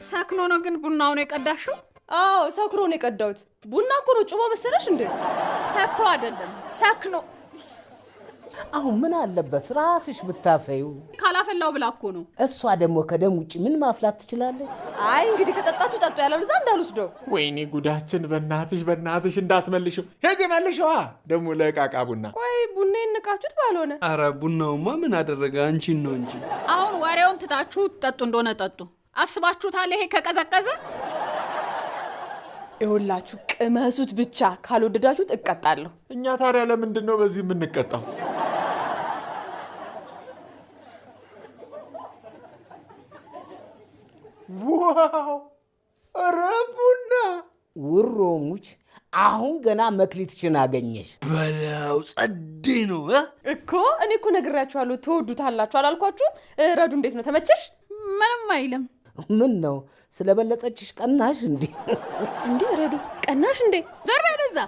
ሰክኖ ነው ግን ቡናውን የቀዳሽው? አዎ፣ ሰክሮ ነው የቀዳሁት። ቡና እኮ ነው፣ ጩባ መሰለሽ እንዴ? ሰክሮ አይደለም፣ ሰክኖ። አሁን ምን አለበት ራስሽ ብታፈዩ? ካላፈላው ብላ እኮ ነው። እሷ ደግሞ ከደም ውጭ ምን ማፍላት ትችላለች? አይ፣ እንግዲህ ከጠጣችሁ ጠጡ፣ ያለበለዛ እንዳልወስደው። ወይኔ ጉዳችን! በእናትሽ፣ በእናትሽ እንዳትመልሽው። ሂጂ መልሽዋ። ደግሞ ለቃቃ ቡና። ቆይ፣ ቡና ንቃችሁት ባልሆነ። አረ ቡናውማ ምን አደረገ? አንቺን ነው እንጂ። አሁን ወሬውን ትታችሁ ጠጡ እንደሆነ ጠጡ። አስባችሁታል? ይሄ ከቀዘቀዘ ይኸውላችሁ፣ ቅመሱት ብቻ። ካልወደዳችሁት እቀጣለሁ። እኛ ታዲያ ለምንድን ነው በዚህ የምንቀጣው? Wow! ኧረ ቡና! ውሮ ሙች፣ አሁን ገና መክሊትሽን አገኘሽ። በለው፣ ጸዴ ነው እ? እኮ እኔ እኮ ነግሬያችኋለሁ፣ ትወዱታላችሁ አላልኳችሁም? ረዱ፣ እንዴት ነው፣ ተመቸሽ? ምንም አይልም። ምን ነው፣ ስለበለጠችሽ ቀናሽ እንዴ? እንዴ ረዱ፣ ቀናሽ እንዴ? ዞር በይ ወደዛ።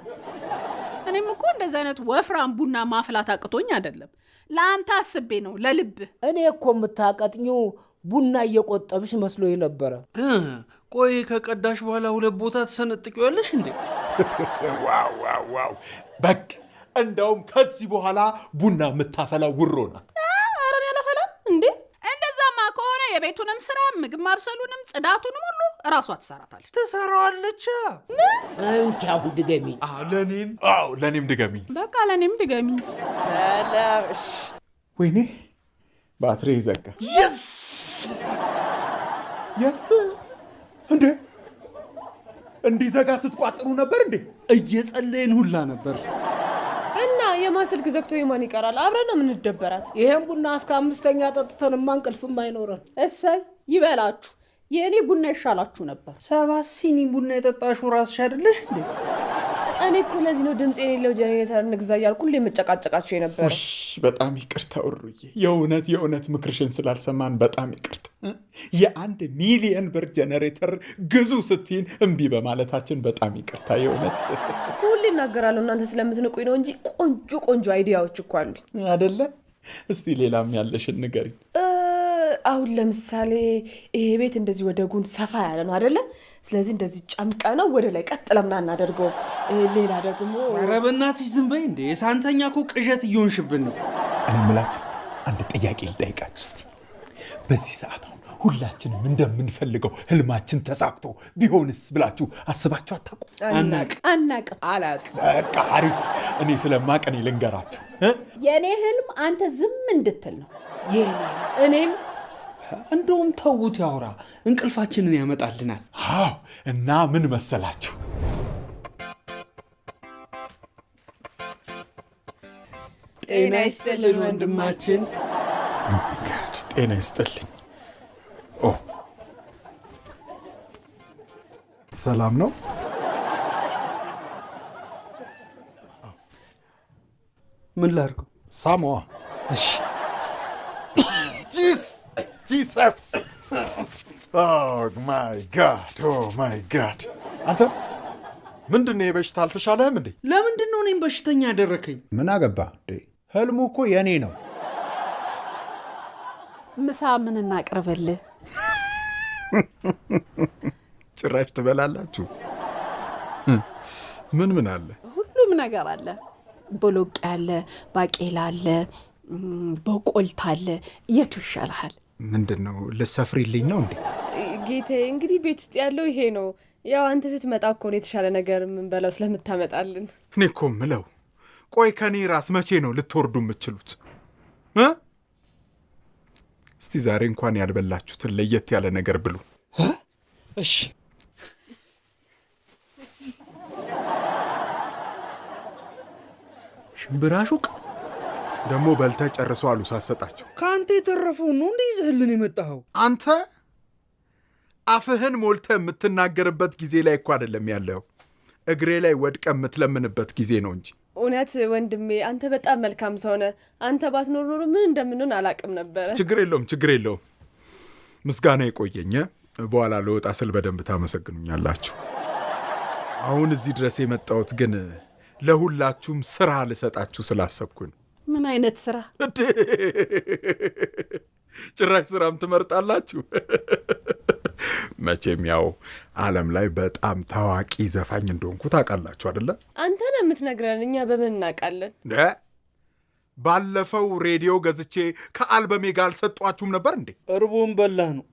እኔም እኮ እንደዚህ አይነት ወፍራም ቡና ማፍላት አቅቶኝ አይደለም፣ ለአንተ አስቤ ነው፣ ለልብ። እኔ እኮ የምታቀጥኚው ቡና እየቆጠብሽ መስሎኝ ነበረ። ቆይ፣ ከቀዳሽ በኋላ ሁለት ቦታ ትሰነጥቂዋለሽ እንዴ? Wow, wow, wow! በቃ እንደውም ከዚህ በኋላ ቡና የምታፈላው ውሮ ናት። ኧረ እኔ አላፈላም እንዴ። እንደዛማ ከሆነ የቤቱንም ስራ፣ ምግብ ማብሰሉንም ጽዳቱንም ሁሉ እራሷ ትሰራታለች። ትሰራዋለች። እንኪ አሁን ድገሚ። ለእኔም። አዎ፣ ለእኔም ድገሚ። በቃ ለእኔም ድገሚ። በለው፣ እሺ። ወይኔ፣ ባትሪ ዘጋ። Yes! እንዴ፣ እንዲዘጋ ስትቋጥሩ ነበር እንዴ? እየጸለይን ሁላ ነበር። እና የማን ስልክ ዘግቶ የማን ይቀራል? አብረን ነው የምንደበራት። ይሄን ቡና እስከ አምስተኛ ጠጥተንማ እንቅልፍም አይኖረን። እሰይ ይበላችሁ። የእኔ ቡና ይሻላችሁ ነበር። 7 ሲኒ ቡና የጠጣሽው ራስሽ አይደለሽ እንዴ? እኔ እኮ ለዚህ ነው ድምፅ የሌለው ጀኔሬተር እንግዛ እያልኩ ሁሌ የምጨቃጨቃችሁ የነበረ። ውሽ፣ በጣም ይቅርታ ውሩዬ፣ የእውነት የእውነት ምክርሽን ስላልሰማን በጣም ይቅርታ። የ1 ሚሊየን ብር ጀነሬተር ግዙ ስትይን እምቢ በማለታችን በጣም ይቅርታ የእውነት። ሁሌ እናገራለሁ፣ እናንተ ስለምትንቁኝ ነው እንጂ ቆንጆ ቆንጆ idea ዎች እኮ አሉኝ። አደለ? እስቲ ሌላም ያለሽን ንገሪኝ። አሁን ለምሳሌ ይሄ ቤት እንደዚህ ወደ ጎን ሰፋ ያለ ነው አደለ? ስለዚህ እንደዚህ ጨምቀ ነው ወደ ላይ ቀጥ ለምን አናደርገውም? ሌላ ደግሞ ኧረ በእናትሽ ዝም በይ እንዴ! የሳንተኛ እኮ ቅዠት እየሆንሽብን ነው። እኔ የምላችሁ አንድ ጥያቄ ልጠይቃችሁ እስቲ። በዚህ ሰዓት አሁን ሁላችንም እንደምንፈልገው ህልማችን ተሳክቶ ቢሆንስ ብላችሁ አስባችሁ አታውቁም? አናቅ። አናቅም። አላቅ። በቃ አሪፍ። እኔ ስለማቅ እኔ ልንገራችሁ እ? የእኔ ህልም አንተ ዝም እንድትል ነው። እኔም። እንደውም ተዉት ያውራ፣ እንቅልፋችንን ያመጣልናል። አዎ፣ እና ምን መሰላችሁ? ጤና ይስጥልን ወንድማችን። God፣ ጤና ይስጥልኝ። ኦ፣ ሰላም ነው? ምን ላድርገው? ሳሞዋ። እሺ። Jesus! Oh my God, oh my God! አንተ ምንድን ነው፣ የበሽታ አልተሻለህም እንዴ? ለምንድን ነው እኔም በሽተኛ ያደረከኝ? ምን አገባ እንዴ? ህልሙ እኮ የኔ ነው። ምሳ ምን እናቅርብልህ? ጭራሽ ትበላላችሁ? ምን ምን አለ? ሁሉም ነገር አለ። ቦሎቄ አለ፣ ባቄላ አለ፣ በቆልት አለ። የቱ ይሻልሃል? ምንድን ነው፣ ልሰፍሪልኝ ነው እንዴ? ጌቴ፣ እንግዲህ ቤት ውስጥ ያለው ይሄ ነው። ያው አንተ ስትመጣ እኮ ነው የተሻለ ነገር የምንበላው ስለምታመጣልን። እኔ እኮ ምለው፣ ቆይ ከኔ ራስ መቼ ነው ልትወርዱ የምትችሉት እ? እስቲ ዛሬ እንኳን ያልበላችሁትን ለየት ያለ ነገር ብሉ። እሺ። ሽምብራ ሹቅ። ደግሞ በልተህ ጨርሶ አሉ ሳሰጣቸው። ከአንተ የተረፈውን ነው እንደ ይዘህልን የመጣኸው? አንተ አፍህን ሞልተህ የምትናገርበት ጊዜ ላይ እኮ አይደለም ያለው፣ እግሬ ላይ ወድቀህ የምትለምንበት ጊዜ ነው እንጂ። እውነት ወንድሜ፣ አንተ በጣም መልካም ሰው ነህ። አንተ ባትኖር ኖሮ ምን እንደምንሆን አላውቅም ነበረ። ችግር የለውም፣ ችግር የለውም። ምስጋና የቆየኝ፣ በኋላ ልወጣ ስል በደንብ ታመሰግኑኛላችሁ። አሁን እዚህ ድረስ የመጣሁት ግን ለሁላችሁም ስራ ልሰጣችሁ ስላሰብኩ ነው። ምን አይነት ስራ? እንዴ! ጭራሽ ስራም ትመርጣላችሁ። መቼም ያው ዓለም ላይ በጣም ታዋቂ ዘፋኝ እንደሆንኩ ታውቃላችሁ አይደለ? አንተ ነህ የምትነግረን፣ እኛ በምን እናውቃለን? ባለፈው ሬዲዮ ገዝቼ ከአልበሜ ጋር አልሰጧችሁም ነበር እንዴ? እርቦን በላህ ነው።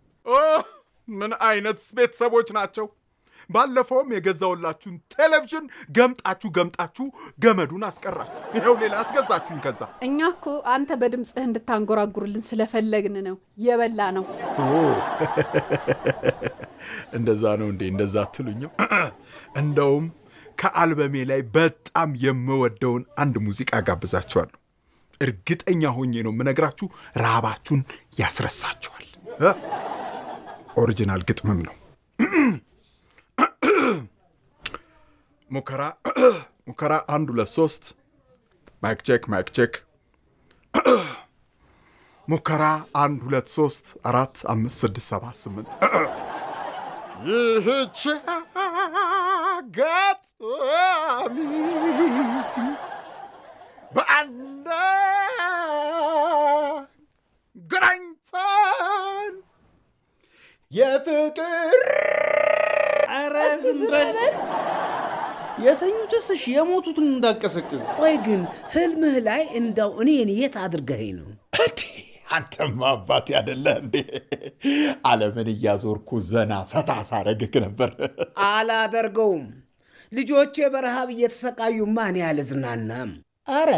ምን አይነት ቤተሰቦች ናቸው? ባለፈውም የገዛውላችሁን ቴሌቪዥን ገምጣችሁ ገምጣችሁ ገመዱን አስቀራችሁ። ይኸው ሌላ አስገዛችሁኝ። ከዛ እኛ እኮ አንተ በድምፅህ እንድታንጎራጉርልን ስለፈለግን ነው የበላ ነው። እንደዛ ነው እንዴ? እንደዛ አትሉኝም? እንደውም ከአልበሜ ላይ በጣም የምወደውን አንድ ሙዚቃ ጋብዛችኋለሁ። እርግጠኛ ሆኜ ነው የምነግራችሁ፣ ረሃባችሁን ያስረሳችኋል። Original ግጥምም ነው። ሙከራ ሙከራ፣ 1 2 3፣ mic check mic check። ሙከራ 1 2 3 4 5 6 7 8። ይህች አጋጣሚ በአንድ ግራኝተን የፍቅር ኧረ ዝም በል። የተኙትስ እሺ የሞቱትን እንዳቀሰቅስ። ቆይ ግን ህልምህ ላይ እንዳው እኔን የት አድርገኸኝ ነው? አንተማ አባቴ አይደለህ እንዴ? ዓለምን እያዞርኩ ዘና ፈታ ሳረግክ ነበር። አላደርገውም። ልጆቼ በረሃብ እየተሰቃዩማ እኔ አልዝናናም። አረ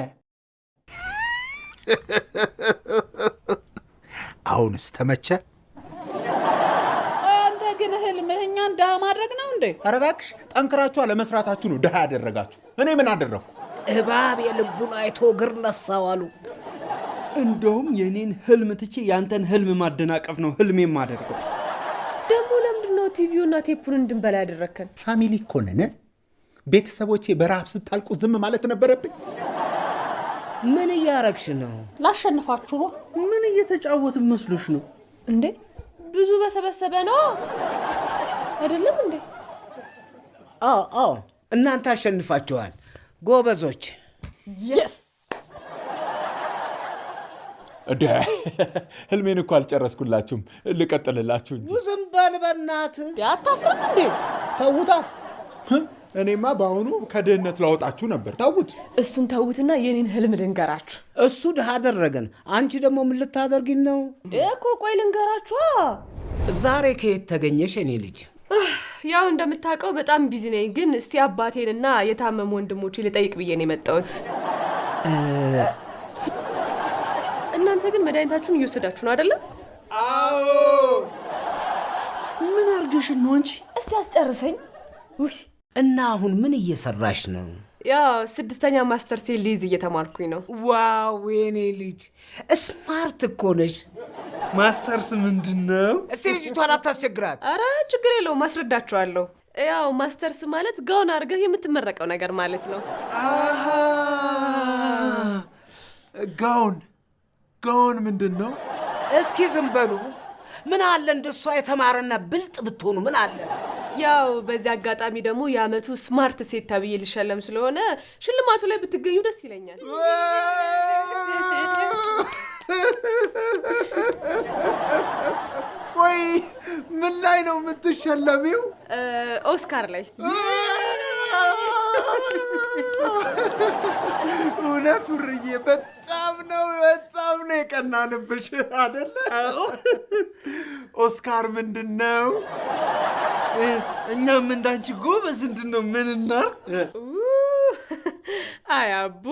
አሁንስ ተመቸ? አንተ ግን ህልምህ እኛን ድሃ ማድረግ ነው እንዴ? ኧረ እባክሽ ጠንክራችሁ አለመስራታችሁ ነው ድሃ ያደረጋችሁ። እኔ ምን አደረግኩ? እባብ የልቡን አይቶ እግር ነሳው አሉ። እንደውም የኔን ህልም ትቼ ያንተን ህልም ማደናቀፍ ነው ህልሜ የማደርገው። ደግሞ ለምንድን ነው ቲቪውና ቴፑን እንድንበላ ያደረግከን? Family እኮ ነን። ቤተሰቦቼ በረሃብ ስታልቁ ዝም ማለት ነበረብኝ? ምን እያረግሽ ነው? ላሸንፋችሁ ነው። ምን እየተጫወትን መስሎሽ ነው እንዴ? ብዙ በሰበሰበ ነው አይደለም እንዴ? አዎ አዎ፣ እናንተ አሸንፋችኋል ጎበዞች። Yes እንዴ ህልሜን እኮ አልጨረስኩላችሁም፣ ልቀጥልላችሁ እንጂ። ዝም በል በእናትህ። አታፍርም እንዴ? ተውታ። እኔማ በአሁኑ ከድህነት ላወጣችሁ ነበር። ተውት፣ እሱን ተውትና የኔን ህልም ልንገራችሁ። እሱ ድሃ አደረገን፣ አንቺ ደግሞ ምን ልታደርጊን ነው እኮ? ቆይ ልንገራችሁ። ዛሬ ከየት ተገኘሽ የኔ ልጅ? ያው እንደምታውቀው በጣም busy ነኝ፣ ግን እስቲ አባቴንና የታመሙ ወንድሞቼ ልጠይቅ ብዬ ነው የመጣሁት። እናንተ ግን መድኃኒታችሁን እየወሰዳችሁ ነው አይደለም? አዎ። ምን አርገሽን ነው አንቺ? እስቲ አስጨርሰኝ። ውይ እና አሁን ምን እየሰራሽ ነው? ያው 6ኛ ማስተርሴ ሊይዝ እየተማርኩኝ ነው። Wow የኔ ልጅ smart እኮ ነሽ። ማስተርስ ምንድን ነው? እስቲ ልጅቷን አታስቸግራት። አረ ችግር የለውም አስረዳችኋለሁ። ያው ማስተርስ ማለት ጋውን አድርገህ የምትመረቀው ነገር ማለት ነው። አሃ gown gown ምንድን ነው? እስኪ ዝም በሉ። ምን አለ እንደሷ የተማረና ብልጥ ብትሆኑ ምን አለ? ያው በዚህ አጋጣሚ ደግሞ የአመቱ smart ሴት ተብዬ ልሸለም ስለሆነ ሽልማቱ ላይ ብትገኙ ደስ ይለኛል። ቆይ ምን ላይ ነው የምትሸለሚው? ኦስካር ላይ። እውነት ውርዬ በጣም ነው የቀናንብሽ አይደለ? ኦስካር ምንድን ነው? እኛም እንዳንቺ ጎበዝ እንድነው ምን እናድርግ? አይ አቡ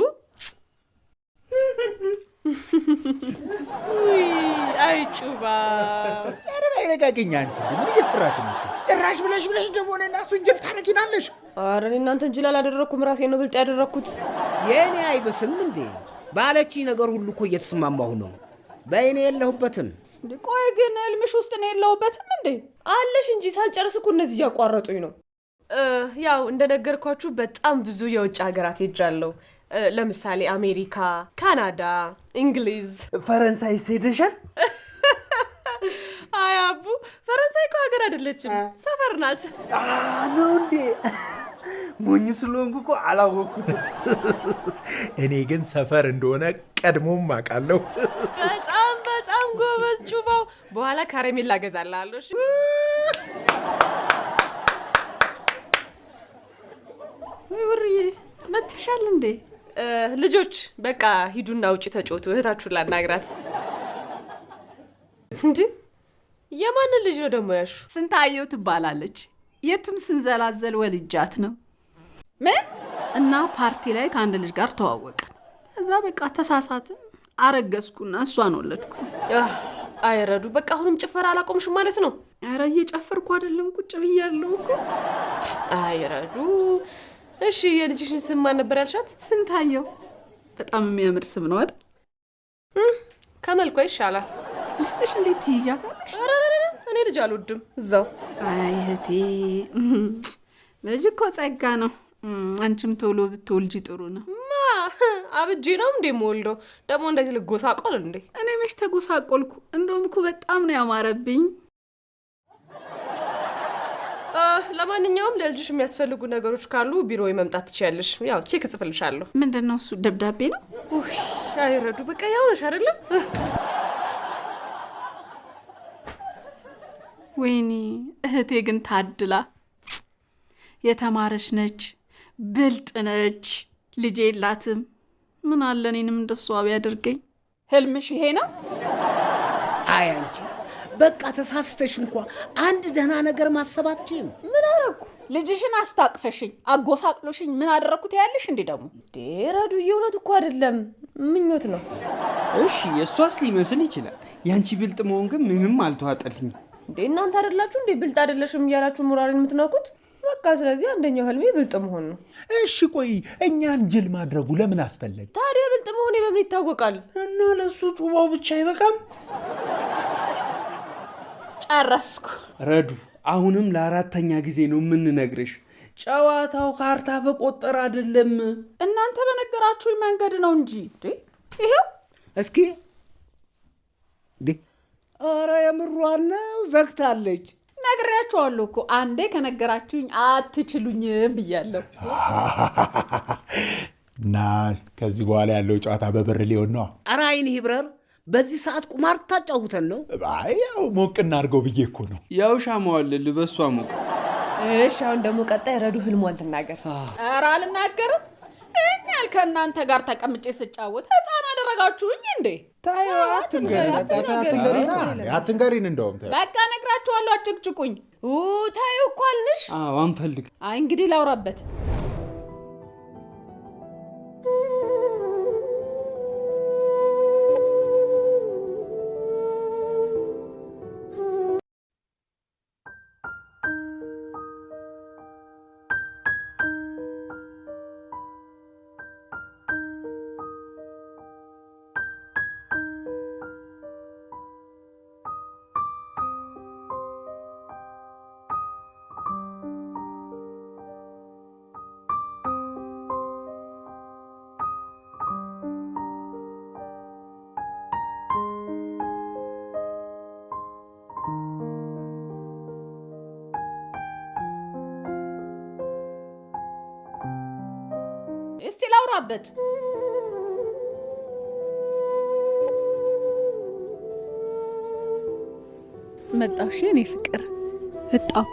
ውይ አይ ጩባ። ኧረ ባይረጋገኝ አንቺ ምን እየሰራች ነው? ጭራሽ ብለሽ ብለሽ ደግሞ እኔና እሱን ጅል ታደርጊናለሽ። ኧረ እኔ እናንተን ጅል አላደረኩም፣ ራሴን ነው ብልጥ ያደረኩት። የእኔ አይብስም እንዴ? ባለችኝ ነገር ሁሉ እኮ እየተስማማሁ ነው። በእኔ የለሁበትም። ቆይ ግን ህልምሽ ውስጥ እኔ የለሁበትም እንዴ? አለሽ እንጂ ሳልጨርስ እኮ እነዚህ እያቋረጡኝ ነው። ያው እንደነገርኳችሁ በጣም ብዙ የውጭ ሀገራት ሄጃለሁ። ለምሳሌ አሜሪካ፣ ካናዳ፣ እንግሊዝ፣ ፈረንሳይ ሄደሻል? አይ አቡ ፈረንሳይ እኮ ሀገር አይደለችም፣ ሰፈር ናት። ነው እንዴ? ሞኝ ስለሆንኩ እኮ አላወቅኩትም። እኔ ግን ሰፈር እንደሆነ ቀድሞም አውቃለሁ። በጣም በጣም ጎበዝ ጩባው። በኋላ ካረሜላ እገዛልሃለሁ። እሺ ወይ ውርዬ መተሻል እንዴ? ልጆች በቃ ሂዱና ውጪ ተጫወቱ። እህታችሁን ላናግራት። እንዴ የማንን ልጅ ነው ደግሞ ያሹ? ስንታየው ትባላለች። የትም ስንዘላዘል ወልጃት ነው። ምን እና ፓርቲ ላይ ከአንድ ልጅ ጋር ተዋወቅን። ከዛ በቃ ተሳሳትን፣ አረገዝኩና እሷን ወለድኩ። አይረዱ በቃ አሁንም ጭፈራ አላቆምሽም ማለት ነው? ኧረ እየጨፈርኩ አይደለም ቁጭ ብያለሁ እኮ። አይረዱ እሺ፣ የልጅሽን ስም ማን ነበር ያልሻት? ስንታየው። በጣም የሚያምር ስም ነው አይደል? ከመልኳ ይሻላል። ልስጥሽ? እንዴት ትይዣታለሽ? ኧረ እኔ ልጅ አልወድም። እዛው። አይ እህቴ፣ ልጅ እኮ ጸጋ ነው። አንቺም ቶሎ ብትወልጂ ጥሩ ነው። ማ አብጄ ነው እንዴ የምወልደው? ደግሞ እንደዚህ ልጎሳቆል እንዴ? እኔ መች ተጎሳቆልኩ? እንደውም እኮ በጣም ነው ያማረብኝ። ለማንኛውም ለልጅሽ የሚያስፈልጉ ነገሮች ካሉ ቢሮ መምጣት ትችያለሽ። ያው ቼክ እጽፍልሻለሁ። ምንድነው እሱ? ደብዳቤ ነው? ውይ አይረዱ በቃ ያው ነሽ አይደለም? ወይኔ እህቴ ግን ታድላ የተማረች ነች፣ ብልጥ ነች፣ ልጅ የላትም። ምን አለ እኔንም እንደሷ ቢያደርገኝ። ህልምሽ ይሄ ነው? አይ አንቺ በቃ ተሳስተሽ እንኳ አንድ ደህና ነገር ማሰብ አትችይም። ምን አደረኩ? ልጅሽን አስታቅፈሽኝ አጎሳቅሎሽኝ ምን አደረኩት ያለሽ እንዴ? ደግሞ እንዴ ረዱ፣ የእውነት እኮ አይደለም ምኞት ነው። እሺ የእሷስ ሊመስል ይችላል። ያንቺ ብልጥ መሆን ግን ምንም አልተዋጠልኝም። እንዴ እናንተ አይደላችሁ እንዴ ብልጥ አይደለሽም እያላችሁ ሞራሌን የምትነኩት? በቃ ስለዚህ አንደኛው ህልሜ ብልጥ መሆን ነው። እሺ ቆይ እኛን ጅል ማድረጉ ለምን አስፈለገ? ታዲያ ብልጥ መሆኔ በምን ይታወቃል? እና ለሱ ጩባው ብቻ አይበቃም? ጨረስኩ። ረዱ አሁንም ለአራተኛ ጊዜ ነው የምንነግርሽ፣ ጨዋታው ካርታ በቆጠረ አይደለም። እናንተ በነገራችሁኝ መንገድ ነው እንጂ። ይሄው እስኪ እንዴ! ኧረ የምሯን ነው፣ ዘግታለች። ነግሬያችኋለሁ እኮ አንዴ ከነገራችሁኝ አትችሉኝም ብያለሁ። እና ከዚህ በኋላ ያለው ጨዋታ በብር ሊሆን ነው። ኧረ አይን ይብረር፣ በዚህ ሰዓት ቁማር ታጫውተን ነው? አይ ያው ሞቅ እናድርገው ብዬ እኮ ነው። ያው ሻማዋል ልበሷ ሞቅ። እሺ አሁን ደግሞ ቀጣይ ረዱ ህልሟን ትናገር። ኧረ አልናገርም። እኔ ያል ከእናንተ ጋር ተቀምጬ ስጫወት ህፃን አደረጋችሁኝ እንዴ? ታዩ አትንገሪና፣ አትንገሪን። እንደውም በቃ ነግራችኋለሁ፣ አጭቅጭቁኝ። ታዩ እኮ አልንሽ። አዎ አንፈልግ። አይ እንግዲህ ላውራበት። እስቲ ላውራበት። መጣሁ። እሺ የእኔ ፍቅር መጣሁ።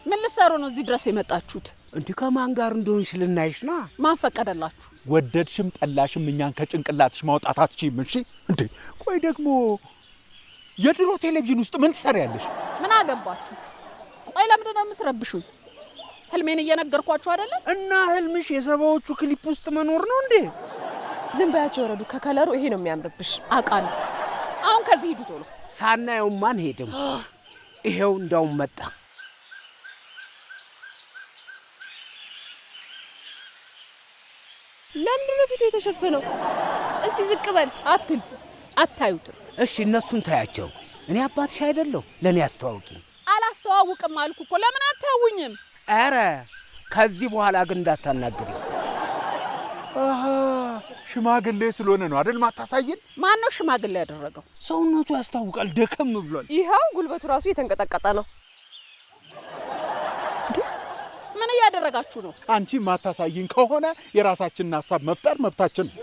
ምን ልትሰሩ ነው እዚህ ድረስ የመጣችሁት? እንዲህ ከማን ጋር እንደሆንሽ ልናይሽ ነዋ። ማን ፈቀደላችሁ? ወደድሽም ጠላሽም እኛን ከጭንቅላትሽ ማውጣት አትችይም። እሺ እንዴ ቆይ ደግሞ የድሮ ቴሌቪዥን ውስጥ ምን ትሰሪያለሽ? ምን አገባችሁ? ቆይ ለምንድን ነው የምትረብሹኝ? ህልሜን እየነገርኳችሁ አይደለም? እና ህልምሽ የሰባዎቹ ክሊፕ ውስጥ መኖር ነው እንዴ? ዝም በያቸው ረዱ፣ ከከለሩ ይሄ ነው የሚያምርብሽ። አውቃለሁ። አሁን ከዚህ ሂዱ ቶሎ። ሳናየውማ አንሄድም። ይሄው እንዳውም መጣ። ለምንድን ነው ፊቱ የተሸፈነው? እስቲ ዝቅ በል። አትልፉ፣ አታዩትም። እሺ እነሱን ታያቸው። እኔ አባትሽ አይደለሁ? ለእኔ አስተዋውቂ። አላስተዋውቅም አልኩ እኮ። ለምን አታውኝም? ኧረ ከዚህ በኋላ ግን እንዳታናግሪ። አሃ ሽማግሌ ስለሆነ ነው አይደል ማታሳየን? ማን ነው ሽማግሌ ያደረገው? ሰውነቱ ያስታውቃል፣ ደከም ብሏል። ይኸው ጉልበቱ ራሱ የተንቀጠቀጠ ነው። ምን እያደረጋችሁ ነው? አንቺ ማታሳይን ከሆነ የራሳችንን ሀሳብ መፍጠር መብታችን ነው።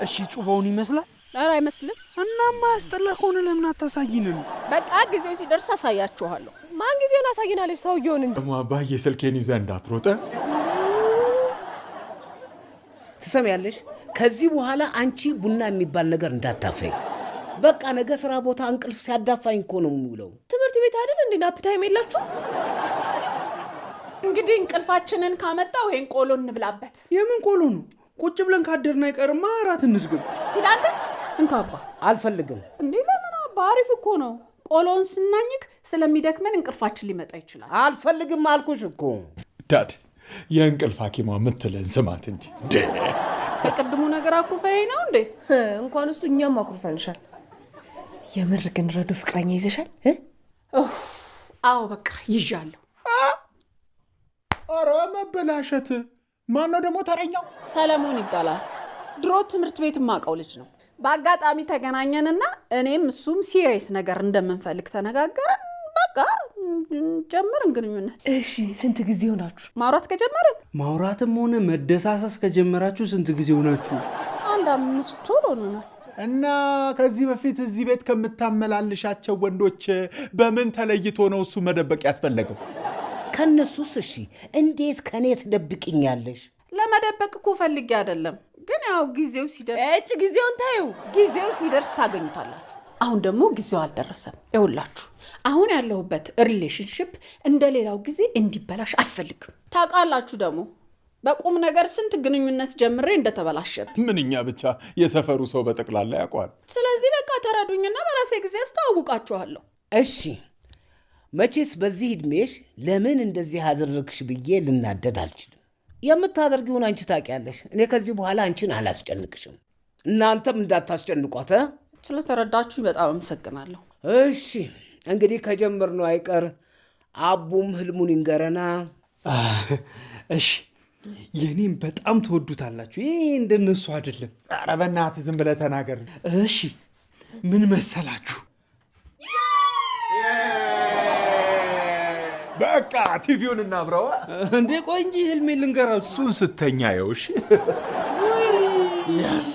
እሺ ጩባውን ይመስላል? ኧረ አይመስልም። እናማ ያስጠላ ከሆነ ለምን አታሳይንም? በቃ ጊዜው ሲደርስ አሳያችኋለሁ። ማን ጊዜውን አሳይናለች? ሰውየውን እንጂ ደግሞ አባዬ ስልኬን ይዘህ እንዳትሮጠ። ትሰሚያለሽ? ከዚህ በኋላ አንቺ ቡና የሚባል ነገር እንዳታፈይ። በቃ ነገ ስራ ቦታ እንቅልፍ ሲያዳፋኝ እኮ ነው የምውለው። ትምህርት ቤት አይደል እንዴ? Nap time የላችሁ? እንግዲህ እንቅልፋችንን ካመጣው ይሄን ቆሎ እንብላበት። የምን ቆሎ ነው? ቁጭ ብለን ካደርን አይቀርማ እራት እንዝግብ። ሂድ አንተ። እንካ አባ። አልፈልግም። እንዴ ለምን አባ? አሪፍ እኮ ነው። ቆሎውን ስናኝክ ስለሚደክመን እንቅልፋችን ሊመጣ ይችላል። አልፈልግም አልኩሽ እኮ። Dad የእንቅልፍ ሐኪሟ የምትለን ስማት እንጂ። በቅድሙ ነገር አኩርፈኸኝ ነው እንዴ? እንኳን እሱ እኛም አኩርፈንሻል። የምር ግን ረዱ ፍቅረኛ ይዘሻል? አዎ በቃ ይዣለሁ። ኧረ መበላሸት! ማነው ደግሞ ተረኛው? ሰለሞን ይባላል። ድሮ ትምህርት ቤት የማውቀው ልጅ ነው። በአጋጣሚ ተገናኘንና እኔም እሱም serious ነገር እንደምንፈልግ ተነጋገርን። በቃ ጀመርን ግንኙነት። እሺ ስንት ጊዜ ሆናችሁ? ማውራት ከጀመርን ማውራትም ሆነ መደሳሰስ ከጀመራችሁ ስንት ጊዜ ሆናችሁ? አንድ 5 ወር ሆኖናል። እና ከዚህ በፊት እዚህ ቤት ከምታመላልሻቸው ወንዶች በምን ተለይቶ ነው እሱ መደበቅ ያስፈለገው? ከነሱስ እሺ እንዴት ከኔ ትደብቅኛለሽ? ለመደበቅ እኮ ፈልጌ አይደለም፣ ግን ያው ጊዜው ሲደርስ እጭ ጊዜውን ታዩ። ጊዜው ሲደርስ ታገኙታላችሁ። አሁን ደግሞ ጊዜው አልደረሰም። ይኸውላችሁ አሁን ያለሁበት relationship እንደሌላው ጊዜ እንዲበላሽ አልፈልግም። ታውቃላችሁ ደግሞ በቁም ነገር ስንት ግንኙነት ጀምሬ እንደተበላሸብኝ። ምንኛ ብቻ የሰፈሩ ሰው በጠቅላላ ያውቀዋል። ስለዚህ በቃ ተረዱኝና በራሴ ጊዜ አስተዋውቃችኋለሁ። እሺ መቼስ በዚህ እድሜሽ ለምን እንደዚህ አደረግሽ ብዬ ልናደድ አልችልም። የምታደርጊውን አንቺ ታውቂያለሽ። እኔ ከዚህ በኋላ አንቺን አላስጨንቅሽም፣ እናንተም እንዳታስጨንቋት። ስለተረዳችሁ በጣም አመሰግናለሁ። እሺ እንግዲህ ከጀመርነው አይቀር አቡም ህልሙን ይንገረና። እሺ የኔም በጣም ትወዱታላችሁ። ይሄ እንደነሱ አይደለም። ኧረ በእናትህ ዝም ብለህ ተናገር። እሺ ምን መሰላችሁ? በቃ ቲቪውን እናብረዋ። እንዴ ቆይ እንጂ ህልሜን ልንገራችሁ። እሱን ስተኛ የው። እሺ Yes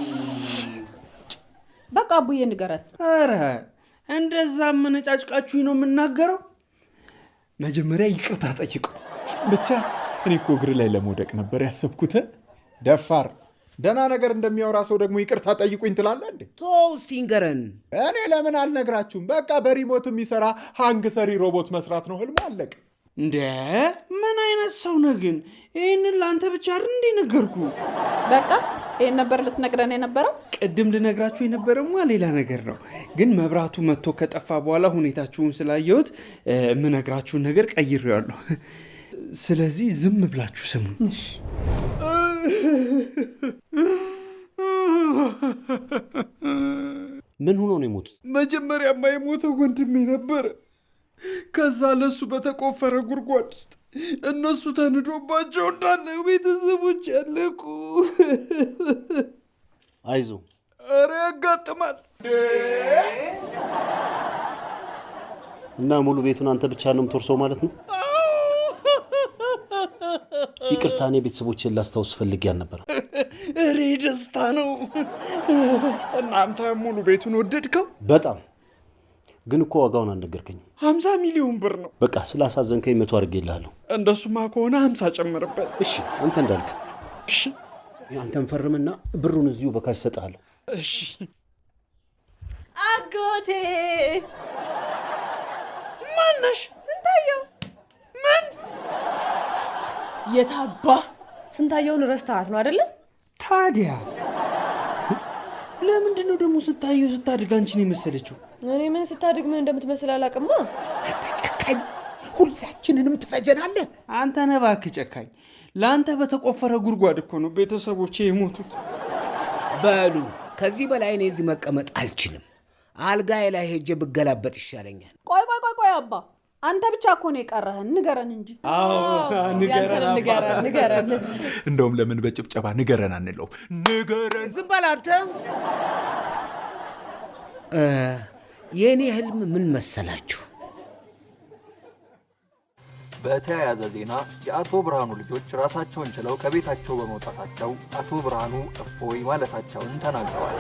በቃ አቡዬ ንገረን። ኧረ እንደዛ መነጫጭቃችሁ ነው የምናገረው። መጀመሪያ ይቅርታ ጠይቁ። ብቻ እኔ እኮ እግር ላይ ለመውደቅ ነበር ያሰብኩት። ደፋር ደህና ነገር እንደሚያወራ ሰው ደግሞ ይቅርታ ጠይቁኝ ትላለህ እንዴ? ተው እስቲ ንገረን። እኔ ለምን አልነግራችሁም? በቃ በ remote የሚሰራ ሃንግ ሰሪ ሮቦት መስራት ነው ህልሙ። አለቀ። እንደ ምን አይነት ሰው ነህ ግን? ይህንን ለአንተ ብቻ አይደል እንዴ ነገርኩ? በቃ ይሄን ነበር ልትነግረን የነበረው? ቅድም ልነግራችሁ የነበረማ ሌላ ነገር ነው። ግን መብራቱ መጥቶ ከጠፋ በኋላ ሁኔታችሁን ስላየሁት የምነግራችሁን ነገር ቀይሬዋለሁ። ስለዚህ ዝም ብላችሁ ስሙ። ምን ሆኖ ነው የሞቱት? መጀመሪያማ የሞተው ወንድሜ ነበር። ከዛ ለሱ በተቆፈረ ጉድጓድ ውስጥ እነሱ ተንዶባቸው እንዳለ ቤተሰቦች ያለቁ። አይዞ። ኧረ ያጋጥማል። እና ሙሉ ቤቱን አንተ ብቻ ነው የምትወርሰው ማለት ነው? ይቅርታ፣ እኔ ቤተሰቦቼን ላስታውስ ፈልጌ አልነበረም። እሬ ደስታ ነው። እናንተ ሙሉ ቤቱን ወደድከው? በጣም ግን እኮ ዋጋውን አልነገርከኝም። 50 ሚሊዮን ብር ነው። በቃ ስላሳዘንከኝ 100 አድርጌልሃለሁ። እንደሱማ ከሆነ 50 ጨምርበት። እሺ አንተ እንዳልክ። እሺ አንተም ፈርምና ብሩን እዚሁ በ cash እሰጥሃለሁ። እሺ አጎቴ። ማነሽ? ስንታየው። ምን የታባ ስንታየውን ረስተሃት ነው አይደለ? ታዲያ ለምንድን ነው ደግሞ ስታየው ስታድግ አንቺን የመሰለችው? እኔ ምን ስታድግ ምን እንደምትመስል አላውቅማ። አንተ ጨካኝ፣ ሁላችንንም ትፈጀናለህ። አንተ ነህ እባክህ ጨካኝ። ለአንተ በተቆፈረ ጉድጓድ እኮ ነው ቤተሰቦቼ የሞቱት። በሉ ከዚህ በላይ እኔ እዚህ መቀመጥ አልችልም። አልጋዬ ላይ ሄጄ ብገላበጥ ይሻለኛል። ቆይ ቆይ ቆይ ቆይ አባ አንተ ብቻ እኮ ነው የቀረህን፣ ንገረን እንጂ። አዎ ንገረን ንገረን ንገረን። እንደውም ለምን በጭብጨባ ንገረን አንለውም? ንገረን። ዝም በል አንተ። የእኔ ህልም ምን መሰላችሁ? በተያያዘ ዜና የአቶ ብርሃኑ ልጆች ራሳቸውን ችለው ከቤታቸው በመውጣታቸው አቶ ብርሃኑ እፎይ ማለታቸውን ተናግረዋል።